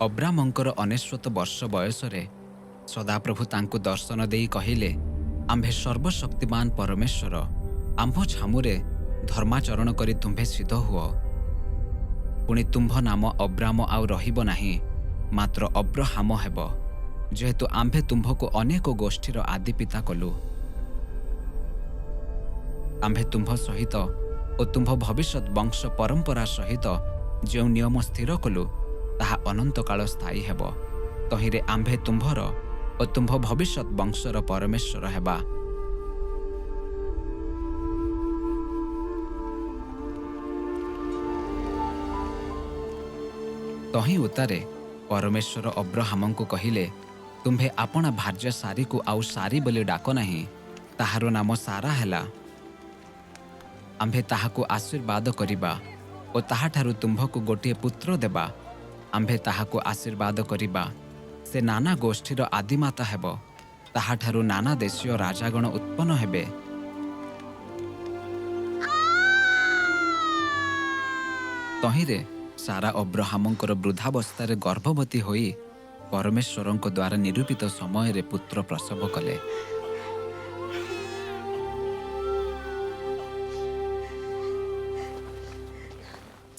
ଅବ୍ରାମଙ୍କର 79 ବର୍ଷ ବୟସରେ ସଦାପ୍ରଭୁ ତାଙ୍କୁ ଦର୍ଶନ ଦେଇ କହିଲେ, ଆମ୍ଭେ ସର୍ବଶକ୍ତିମାନ ପରମେଶ୍ୱର, ଆମ୍ଭ ଛାମୁରେ ଧର୍ମାଚରଣ କରି ତୁମ୍ଭେ ସିଦ୍ଧ ହୁଅ। ପୁଣି ତୁମ୍ଭ ନାମ ଅବ୍ରାମ ଆଉ ରହିବ ନାହିଁ, ମାତ୍ର ଅବ୍ରହାମ ହେବ, ଯେହେତୁ ଆମ୍ଭେ ତୁମ୍ଭକୁ ଅନେକ ଗୋଷ୍ଠୀର ଆଦିପିତା କଲୁ। ଆମ୍ଭେ ତୁମ୍ଭ ସହିତ ଓ ତୁମ୍ଭ ଭବିଷ୍ୟତ ବଂଶ ପରମ୍ପରା ସହିତ ଯେଉଁ ନିୟମ ସ୍ଥିର କଲୁ, ତାହା ଅନନ୍ତକାଳ ସ୍ଥାୟୀ ହେବ। ତହିଁରେ ଆମ୍ଭେ ତୁମ୍ଭର ଓ ତୁମ୍ଭ ଭବିଷ୍ୟତ ବଂଶର ପରମେଶ୍ୱର ହେବା। ତହିଁ ଉତ୍ତାରେ ପରମେଶ୍ୱର ଅବ୍ରହାମଙ୍କୁ କହିଲେ, ତୁମ୍ଭେ ଆପଣା ଭାର୍ଯ୍ୟା ସାରୀକୁ ଆଉ ସାରୀ ବୋଲି ଡାକ ନାହିଁ, ତାହାର ନାମ ସାରା ହେଲା। ଆମ୍ଭେ ତାହାକୁ ଆଶୀର୍ବାଦ କରିବା ଓ ତାହାଠାରୁ ତୁମ୍ଭକୁ ଗୋଟିଏ ପୁତ୍ର ଦେବା। ଆମ୍ଭେ ତାହାକୁ ଆଶୀର୍ବାଦ କରିବା, ସେ ନାନା ଗୋଷ୍ଠୀର ଆଦିମାତା ହେବ, ତାହାଠାରୁ ନାନା ଦେଶୀୟ ରାଜାଗଣ ଉତ୍ପନ୍ନ ହେବେ। ତହିଁରେ ସାରା ଅବ୍ରହାମଙ୍କର ବୃଦ୍ଧାବସ୍ଥାରେ ଗର୍ଭବତୀ ହୋଇ ପରମେଶ୍ୱରଙ୍କ ଦ୍ୱାରା ନିରୂପିତ ସମୟରେ ପୁତ୍ର ପ୍ରସବ କଲେ।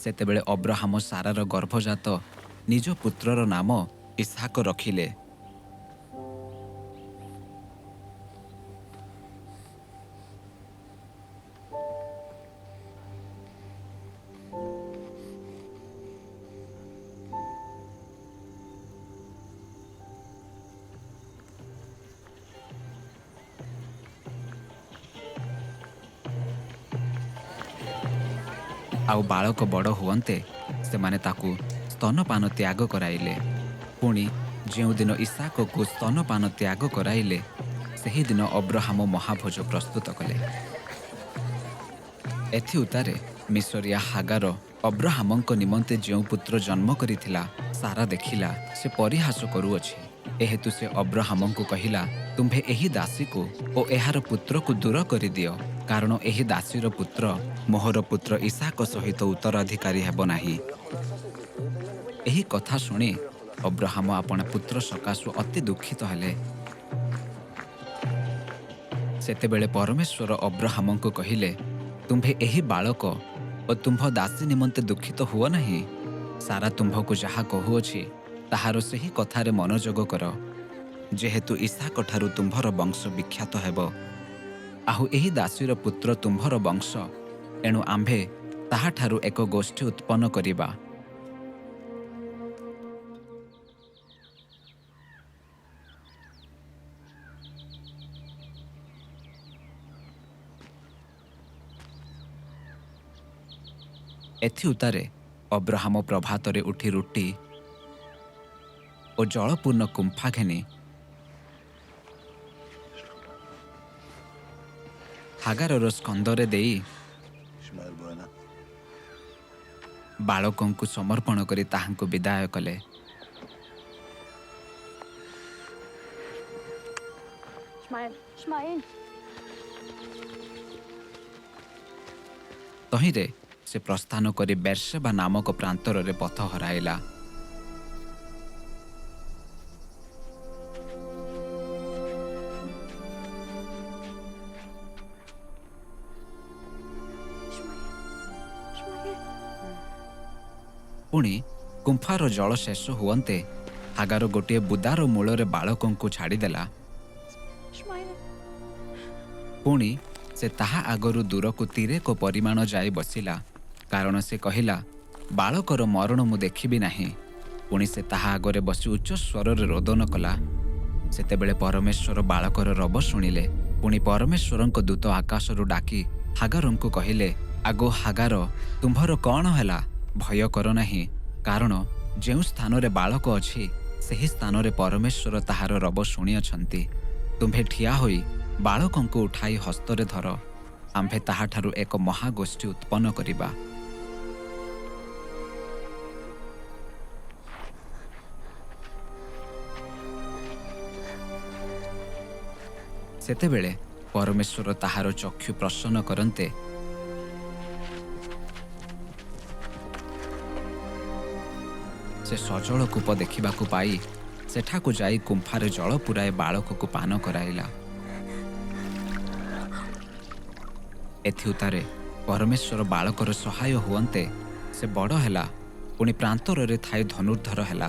ସେତେବେଳେ ଅବ୍ରହାମ ସାରାର ଗର୍ଭଜାତ ନିଜ ପୁତ୍ରର ନାମ ଇସ୍ହାକ ରଖିଲେ। ଆଉ ବାଳକ ବଡ଼ ହୁଅନ୍ତେ ସେମାନେ ତାକୁ ସ୍ତନପାନ ତ୍ୟାଗ କରାଇଲେ। ପୁଣି ଯେଉଁଦିନ ଇସାକକୁ ସ୍ତନପାନ ତ୍ୟାଗ କରାଇଲେ, ସେହିଦିନ ଅବ୍ରହାମ ମହାଭୋଜ ପ୍ରସ୍ତୁତ କଲେ। ଏଥିଉତ୍ତାରେ ମିଶରିଆ ହାଗାର ଅବ୍ରହାମଙ୍କ ନିମନ୍ତେ ଯେଉଁ ପୁତ୍ର ଜନ୍ମ କରିଥିଲା, ସାରା ଦେଖିଲା ସେ ପରିହାସ କରୁଅଛି। ଏହେତୁ ସେ ଅବ୍ରହାମଙ୍କୁ କହିଲା, ତୁମ୍ଭେ ଏହି ଦାସୀକୁ ଓ ଏହାର ପୁତ୍ରକୁ ଦୂର କରିଦିଅ, କାରଣ ଏହି ଦାସୀର ପୁତ୍ର ମୋହର ପୁତ୍ର ଇସାକ ସହିତ ଉତ୍ତରାଧିକାରୀ ହେବ ନାହିଁ। ଏହି କଥା ଶୁଣି ଅବ୍ରହାମ ଆପଣା ପୁତ୍ର ସକାଶୁ ଅତି ଦୁଃଖିତ ହେଲେ। ସେତେବେଳେ ପରମେଶ୍ୱର ଅବ୍ରହାମଙ୍କୁ କହିଲେ, ତୁମ୍ଭେ ଏହି ବାଳକ ଓ ତୁମ୍ଭ ଦାସୀ ନିମନ୍ତେ ଦୁଃଖିତ ହୁଅ ନାହିଁ। ସାରା ତୁମ୍ଭକୁ ଯାହା କହୁଅଛି, ତାହାର ସେହି କଥାରେ ମନୋଯୋଗ କର। ଯେହେତୁ ଇସାକ ଠାରୁ ତୁମ୍ଭର ବଂଶ ବିଖ୍ୟାତ ହେବ, ଆହୁ ଏହି ଦାସୀର ପୁତ୍ର ତୁମ୍ଭର ବଂଶ, ଏଣୁ ଆମ୍ଭେ ତାହାଠାରୁ ଏକ ଗୋଷ୍ଠୀ ଉତ୍ପନ୍ନ କରିବା। ଏଥିଉତ୍ତାରେ ଅବ୍ରହାମ ପ୍ରଭାତରେ ଉଠି ରୁଟି ଓ ଜଳପୂର୍ଣ୍ଣ କୁମ୍ଫା ଘେନି ହାଗାରର ସ୍କନ୍ଧରେ ଦେଇ ବାଳକଙ୍କୁ ସମର୍ପଣ କରି ତାହାଙ୍କୁ ବିଦାୟ କଲେ। ତହିଁରେ ସେ ପ୍ରସ୍ଥାନ କରି ବେର୍ଶେବା ନାମକ ପ୍ରାନ୍ତରରେ ପଥ ହରାଇଲା। ପୁଣି ଗୁମ୍ଫାର ଜଳ ଶେଷ ହୁଅନ୍ତେ ହାଗାର ଗୋଟିଏ ବୁଦାର ମୂଳରେ ବାଳକଙ୍କୁ ଛାଡ଼ିଦେଲା। ପୁଣି ସେ ତାହା ଆଗରୁ ଦୂରକୁ ତିରେକ ପରିମାଣ ଯାଇ ବସିଲା, କାରଣ ସେ କହିଲା, ବାଳକର ମରଣ ମୁଁ ଦେଖିବି ନାହିଁ। ପୁଣି ସେ ତାହା ଆଗରେ ବସି ଉଚ୍ଚ ସ୍ୱରରେ ରୋଦନ କଲା। ସେତେବେଳେ ପରମେଶ୍ୱର ବାଳକର ରବ ଶୁଣିଲେ। ପୁଣି ପରମେଶ୍ୱରଙ୍କ ଦୂତ ଆକାଶରୁ ଡାକି ହାଗାରଙ୍କୁ କହିଲେ, ଆଗୋ ହାଗାର, ତୁମ୍ଭର କ'ଣ ହେଲା? ଭୟ କର ନାହିଁ, କାରଣ ଯେଉଁ ସ୍ଥାନରେ ବାଳକ ଅଛି, ସେହି ସ୍ଥାନରେ ପରମେଶ୍ୱର ତାହାର ରବ ଶୁଣିଅଛନ୍ତି। ତୁମ୍ଭେ ଠିଆ ହୋଇ ବାଳକଙ୍କୁ ଉଠାଇ ହସ୍ତରେ ଧର, ଆମ୍ଭେ ତାହାଠାରୁ ଏକ ମହାଗୋଷ୍ଠୀ ଉତ୍ପନ୍ନ କରିବା। ସେତେବେଳେ ପରମେଶ୍ୱର ତାହାର ଚକ୍ଷୁ ପ୍ରସନ୍ନ କରନ୍ତେ ସେ ସଜଳ କୂପ ଦେଖିବାକୁ ପାଇ ସେଠାକୁ ଯାଇ କୁମ୍ଫାରେ ଜଳ ପୂରାଇ ବାଳକକୁ ପାନ କରାଇଲା। ଏଥିଉତ୍ତାରେ ପରମେଶ୍ୱର ବାଳକର ସହାୟ ହୁଅନ୍ତେ ସେ ବଡ଼ ହେଲା, ପୁଣି ପ୍ରାନ୍ତରରେ ଥାଇ ଧନୁର୍ଦ୍ଧର ହେଲା।